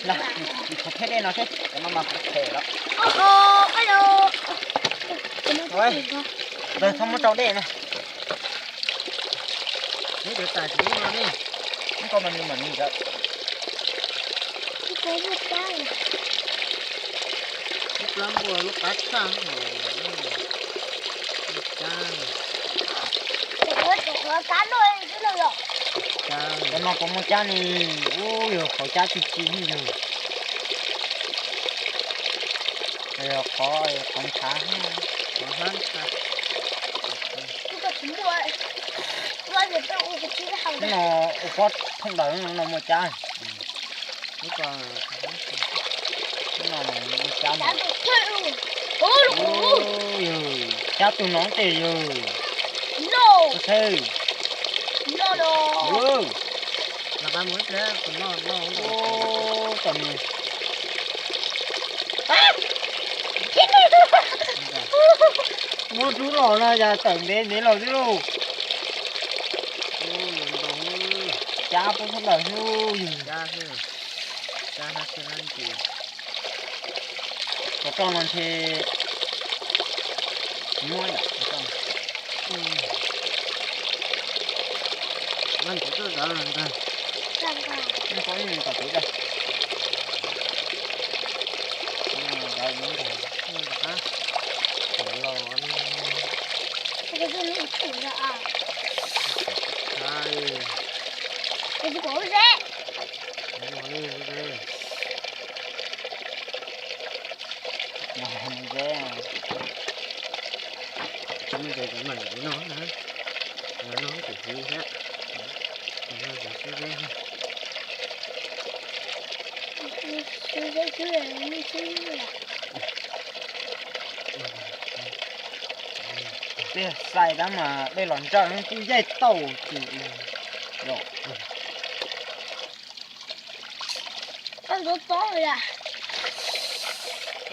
Ntag, nws qhuav phem dej no seb, cov no mas qhuav phem lawm. Ntawd txhob muab rau dej na. Neb cov tas tsis muaj no ne. Neb ko mas nws mam nws lawm. Lub plab npua lub qab tshaj hos. Cov no puas muaj cab ne? Ub, yog qhov cab cig cig ne yog. Yog qhov, qhov ntshav, qhov hlab ntshav. Ub, no ua pob thooj daws no muaj cab. Ub, no muaj cab no. Yog cab tus no tej yog. Saib. Muab rub los no yog tawm ntev ntev los xwb lauj. Cab pob thooj daws xwb yog. Cov roj no ntshe tsis muaj yom. Neb ko ib mus tom kev da. Los Tej xais tab mas dej los ntsawj kuj yaij tauj ces.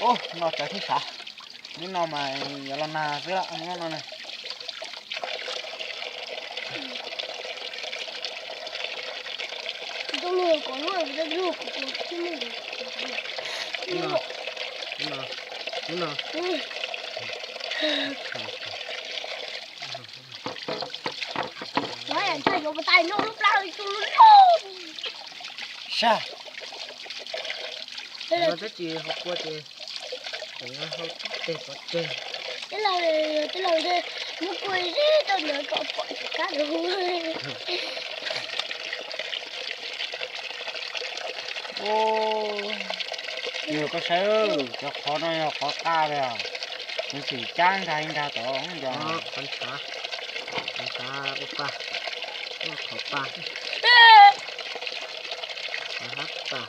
Ub, no tsawv thib tshav. Lub no mas yuav los nag xwb, lub no na. Sab. Twb tsis hau kua ces hau tib teg pov tseg. Tij laug, tij laug, muab kua zib tau ntawd kom pom tsis kab rau. Yog koj saib, cov qhov no yog qhov qab li os. Kuv xim cab nkag nkag tod cov. Qhov ntshav, qhov ntshav ua pa, qhov pa, qhov hab pa.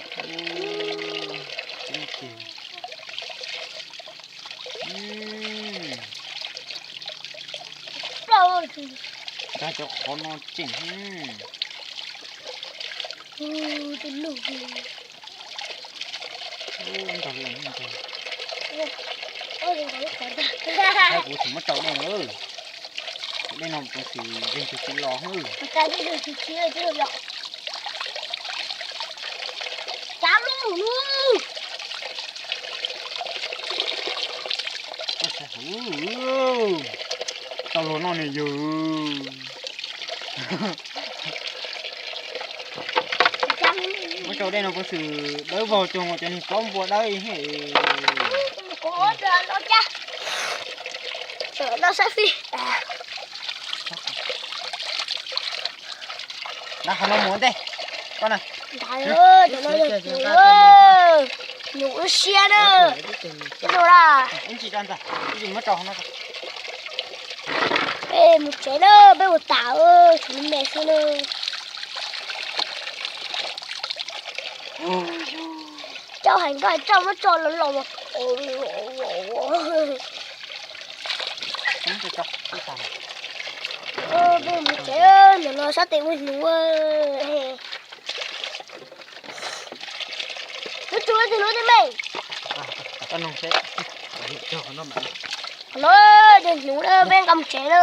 Nkag cov qhov no tseem. Ntag, kuv tsis muab rau dej no. Dej no kuv xim zeeg tus txiv los. Tau luag noj nws yug. Muab rau dej no puas xwm dawb vog cuag cov niag plaub npua dawb. Nab qhov no mus ua ntej, koj na. Nws ua siab na. Ib tug na. Ib ntsis tso ntag, ib ntsis muab tso qhov no. Peb mus tsev na, peb ua tas, tshuav me xwb na. Coj hais nkoj coj muab tso los los. Peb mus tsev, nim no sab tes ua hnyuv. Lub tsuas tig lub tij me. Qhov no yog hnyuv na, peb nqa mus tsev na.